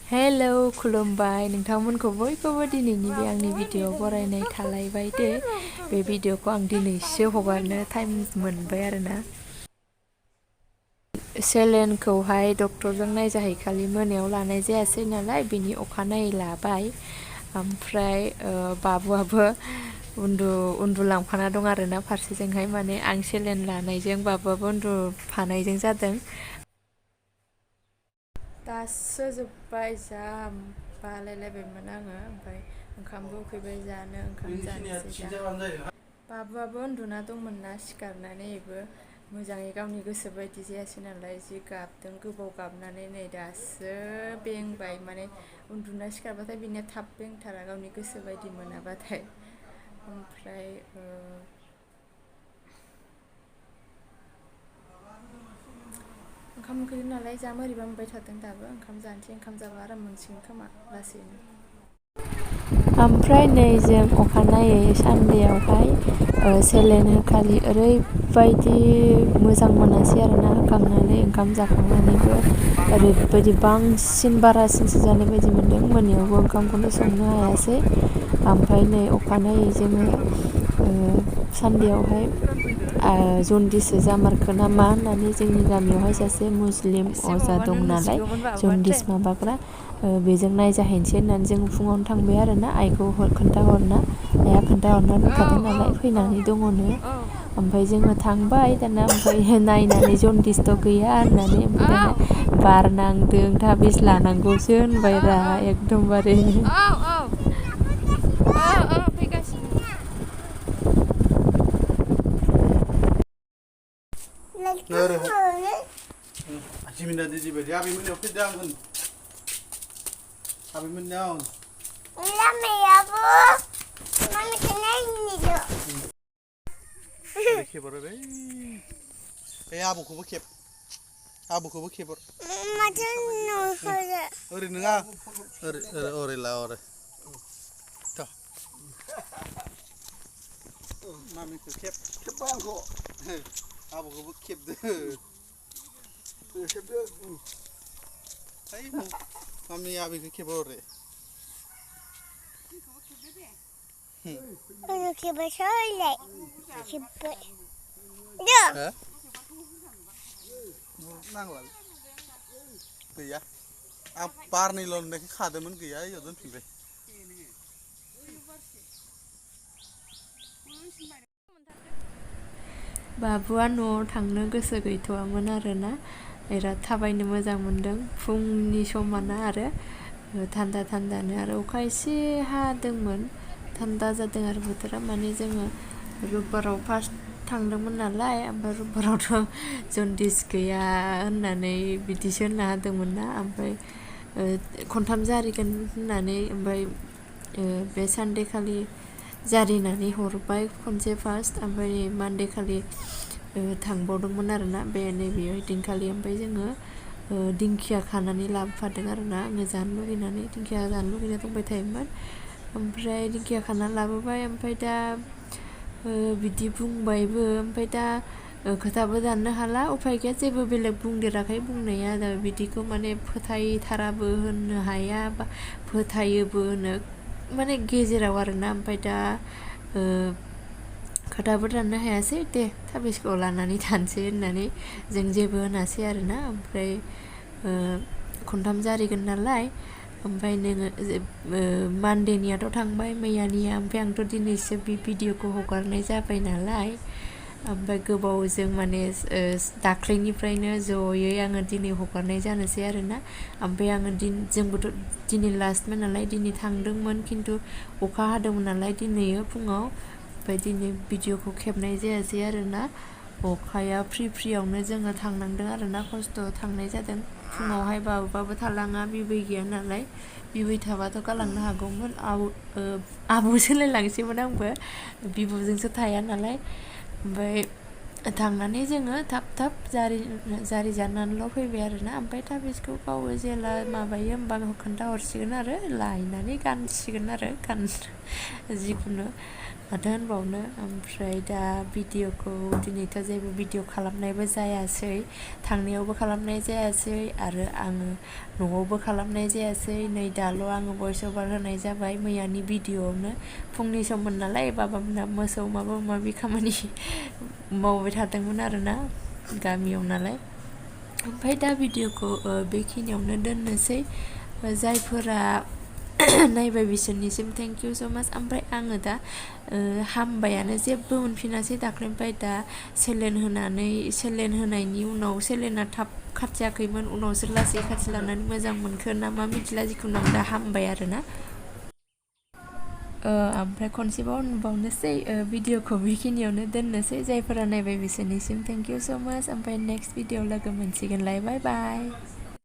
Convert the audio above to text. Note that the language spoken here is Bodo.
हेलौ खुलुमबाय नोंथांमोनखौ बयखौबो दिनैनि बे आंनि भिडिअ बरायनाय थालायबाय दे बे भिडिअखौ आं दिनैसो हगारनो टाइम मोनबाय आरोना सेलेनखौहाय डक्टरजों नायजाहैखालि मोनायाव लानाय जायासै नालाय बिनि अखानायै लाबाय ओमफ्राय बाबुआबो उन्दुलांफाना दं आरोना फारसेजोंहाय माने आं सेलेन लानायजों बाबुआबो उन्दुफानायजों जादों दासो जोब्बाय जा बालायलायबायमोन आङो ओमफ्राय ओंखामबो उखैबाय जानो ओंखाम जानोसै दा बाबुआबो उन्दुना दंमोन ना सिखारनानै बेबो मोजाङै गावनि गोसो बायदि जायासै नालाय जि गाबदों गोबाव गाबनानै नै दासो बेंबाय माने उन्दुना सिखारबाथाय बिनिया थाब बेंथारा गावनि गोसो बायदि मोनाबाथाय ओमफ्राय ओंखाम उखैदों नालाय जा मोरैबा मोनबाय थादों दाबो ओंखाम जानोसै ओंखाम जाबा आराम मोनसिगोन खोमा लासैनो ओमफ्राय नै जों अखानायै सानदेआवहाय सेलेन होखालि ओरैबायदि मोजां मोनासै आरोना होखांनानै ओंखाम जाखांनानैबो ओरैबायदि बांसिन बारासिनसो जानाय बायदि मोन्दों मोनायावबो ओंखामखौनो संनो हायासै ओमफ्राय नै अखानायै जोङो सानदेआवहाय जन्दिससो जामारखो ना मा होननानै जोंनि गामियावहाय सासे मुस्लिम अजा दं नालाय जन्दिस माबाग्रा बेजों नायजाहैनोसै होननानै जों फुङावनो थांबाय आरोना आइखौ खोन्थाहरना आइया खोन्थाहरना दोनखादों नालाय फैनानै दङनो ओमफ्राय जोङो थांबाय दाना ओमफ्राय नायनानै जन्दिसथ' गैया होननानै ओमफ्राय दाना बार नांदों थाबिस लानांगौसो होनबाय रा एकदमबारे Jiminda di jibe ya bimin oke dah kan abimin dah Lama ya bu mami kena ini jo kep baru be abu ko kep baru macam no saja ori nengah ori lah ori toh mami ko kep bang ko abu ko kep deh Ayo, mami abi ke kebore. Kalau kita soleh, kita, ya. Hah? Nang lal. Gaya. Par ni lon dek खादोंमोन गैया इयाव दोनफिनबाय. बाबुआ न'आव थांनो गोसो गैथ'वामोन आरोना बिराद थाबायनो मोजां मोन्दों फुंनि समाना आरो थान्दा थान्दानो आरो अखा एसे हादोंमोन थान्दा जादों आरो बोथोरा माने जोङो रबिबाराव फार्स्ट थांदोंमोन नालाय ओमफ्राय रबिबारावथ' जन्दिस गैया होननानै बिदिसो होनना होदोंमोन ना ओमफ्राय खनथाम जारिगोन होननानै ओमफ्राय बे सानडे खालि जारिनानै हरबाय खनसे फार्स्ट ओमफ्राय मानडे खालि थांबावदोंमोन आरोना बे नैबेयाव ओइदिनखालि ओमफ्राय जोङो दिंखिया खानानै लाबोफादों आरोना आङो जानो लुगैनानै दिंखिया जानो लुगैना दंबाय थायोमोन ओमफ्राय दिंखिया खानानै लाबोबाय ओमफ्राय दा बिदि बुंबायबो ओमफ्राय दा खोथाबो दाननो हाला उफाय गैया जेबो बेलेग बुंदेराखै बुंनाया दा बिदिखौ माने फोथायथाराबो होननो हाया बा फोथायोबो होनो माने गेजेराव आरोना ओमफ्राय दा खोथाबो दाननो हायासै दे थाबिसखौ लानानै थानोसै होननानै जों जेबो होनासै आरोना ओमफ्राय खनथाम जारिगोन नालाय ओमफ्राय नोङो मानडेनियाथ' थांबाय मैयानिया ओमफ्राय आंथ' दिनैसो बे भिडिअखौ हगारनाय जाबाय नालाय ओमफ्राय गोबावजों माने दाख्लैनिफ्रायनो जयै आङो दिनै हगारनाय जानोसै आरोना ओमफ्राय आङो जोंबोथ' दिनै लास्टमोन नालाय दिनै थांदोंमोन खिन्थु अखा हादोंमोन नालाय दिनैयो फुङाव ओमफ्राय दिनै भिडिअखौ खेबनाय जायासै आरोना अखाया फ्रियावनो जोङो थांनांदों आरोना खस्थ' थांनाय जादों फुङावहाय बाबुबाबो थालाङा बिबै गैया नालाय बिबै थाबाथ' गालांनो हागौमोन आबौसो लायलांसैमोन आंबो बिब'जोंसो थाया नालाय ओमफ्राय थांनानै जोङो थाब जारि जानानैल' फैबाय आरोना ओमफ्राय थाबिसखौ गावो जेला माबायो होमबा खोन्थाहरसिगोन आरो लायनानै गानसिगोन आरो जिखुनु माथो होनबावनो ओमफ्राय दा भिडिअखौ दिनैथ' जेबो भिडिअ खालामनायबो जायासै थांनायावबो खालामनाय जायासै आरो आङो न'आवबो खालामनाय जायासै नै दाल' आङो भइस अभार होनाय जाबाय मैयानि भिडिअआवनो फुंनि सममोन नालाय बाबामोनहा मोसौ माबा माबि खामानि मावबाय थादोंमोन आरोना गामियाव नालाय ओमफ्राय दा भिडिअखौ बेखिनियावनो दोननोसै जायफोरा नायबाय बिसोरनिसिम थेंक इउ स' माच ओमफ्राय आङो दा हामबायानो जेबो मोनफिनासै दाख्लैनिफ्राय दा सेलेन होनायनि उनाव सेलेना थाब खाथियाखैमोन उनावसो लासै खाथि लानानै मोजां मोनखो ना मा मिथिला जिखुनु आं दा हामबाय आरोना ओमफ्राय खनसेबाव होनबावनोसै भिडिअखौ बेखिनियावनो दोननोसै जायफोरा नायबाय बिसोरनिसिम थेंक इउ स' माच ओमफ्राय नेक्स्ट भिडिअ लोगो मोनसिगोनलाय बाय बाय